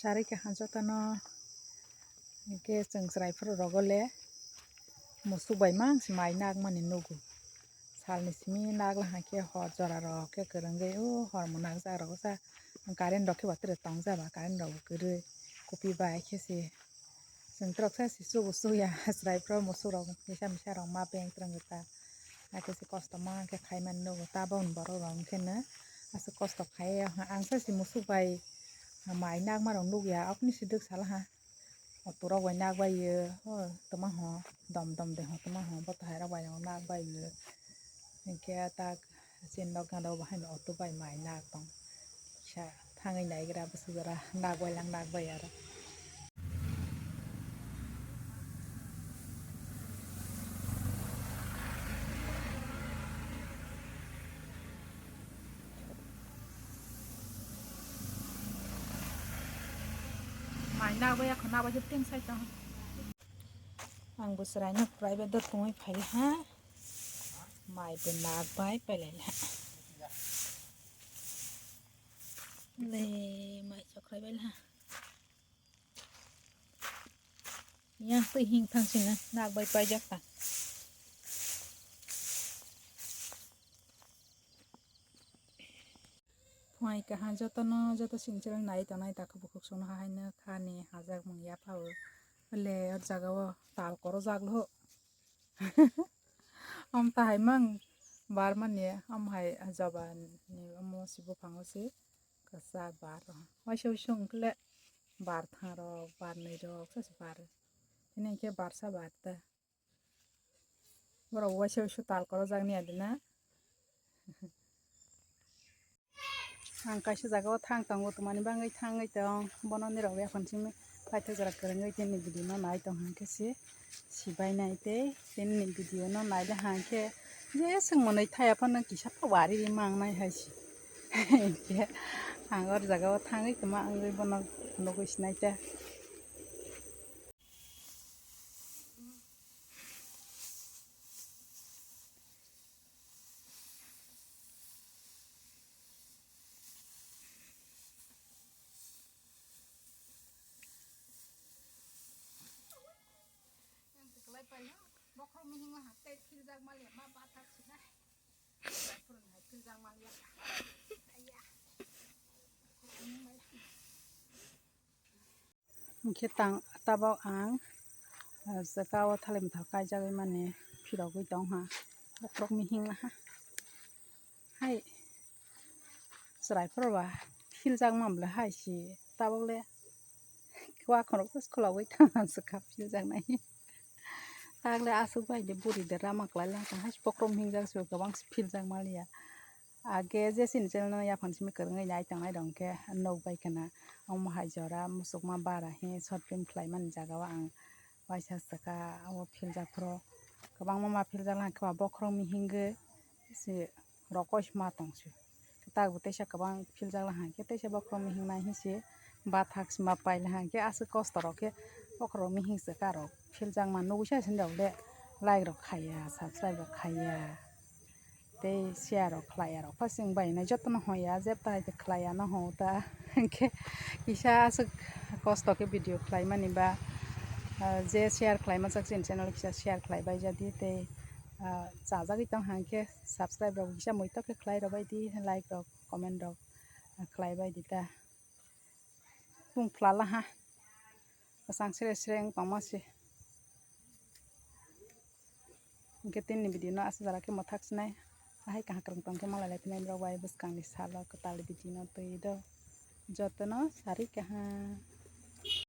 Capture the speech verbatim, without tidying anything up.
Tari kaha jotono hwnkhe chwng chwrai phuru rogo le musuk bai mang se mai nagmani nugo. Salni simi nagla hwnkhe hor jora rok khe kwrwngwi o hor mo nagjak rogo sa current rok khe bo tere tongja ba current rok bo kwrwi kupi bai khe se. Chwng twrok sa se chubu chuya chwrai phuru musuk rok kisa misa rok ma beng twrwng ta. Hakhe se kosto ma khe khaimani nugo tabok ni borok rok hwnkhe no aswk kosto khai ang sa se musuk bai mai nagma rok nugya okni se dwk salaha. Otorok bai nagbaio, o twma ho dom dom de ho twma ho bo to hai rok bai rok nagbaio. Hinkhe tak chini nok gana o bahai no oto bai mai nak tong. Kisa thangwi naigra bwswk jora nagbai lang nagbai aro. Mai nagbai ya khwna bai jepting sai tong. Ang bo chwraino private dot tongwi phai ha. Mai bo nagbai pailai ha. Le mai chokrai bai ha. Yang twi hing thang sina nagbai paijak ta. Phai kaha jotono joto sini channel nai tongnai takhu bukhuk sono haino khani hajak mung yaphao le o jaga o tal korojak lho. Om tahai mang bar mani om hai joba ni omo si buphango si kwchak bar waisa waisa ungkle bar thangrok bar nwi rok sasi bar tini hinkhe barsa bar ta. Borok waisa waisa tal korojak ni adina. Ang kaisa jaga o thang tongo, twmani bagwi thangwi tong, bono nirok yaphang simi paithak jora kwrwngwi tini video no nai tong hwnkhe se sibai nai tei tini video no naile hwnkhe je swng mwnwi thaya phano kisa wari ri mang nai hai se. Hinkhe ang o jaga o thangwi tongma wngwi bono nugwi sinai ta. Bokhorok mihing ma haste philjak maliya ma bathak sinai. Phurung hai philjak maliya. Aya. Hwnkhe tang tabok ang, ah, jaka o thalai mwthang kaijagwi mani phirogwi tongha bokhorok mihing naha. Hai chwrai phuru ba philjak ma bwle hai se tabok le wakhorok just khulogwi tongha swkha philjaknai. Takle aswk bai de buri de rama kwlai lang tong hai se bokhorok mihing jak se kwbang philjak maliya. Age je chini channel no yaphang simi kwrwngwi nai tongnai rok hwnkhe nukbai khwna omo hai jora muchukma bara hi short film khlaimani jaga o ang waisa swkha o philjak phuru kwbangma ma philjak lang khe ba bokhorok mihingwi se rokoi se ma tong se tak bo teisa kwbang philjak lang hai khe teisa bokhorok mihing nai hi se bathak se ma pai lang hai khe aswk kosto rok khe bokhorok mihing swkha rok philjak ma nugwi sa sini rok le like rok khaiya subscribe rok khaiya. Tei share rok khlai ya rok pha chwng bai nai joto no hoi ya jeb ta hai khe khlai ya no hwn ta hinkhe kisa aswk kosto khe video khlai mani ba, ah, je share khlai ma chak chini channel kisa share khlai bai ja di tei, ah, chajagwi tong hang khe subscribe rok kisa muitok khe khlai rw bai di like rok comment rok, ah, khlai bai di ta. Bung phlala ha. Kwchang sre sre wng tongma se. Hwnkhe tini video no aswk jora khe mwthak sinai. Ahai kaham kwrwng tong khe malai lai phinai borok bai bwskang ni salo kwtal video no twi do. Joto no sari kaham.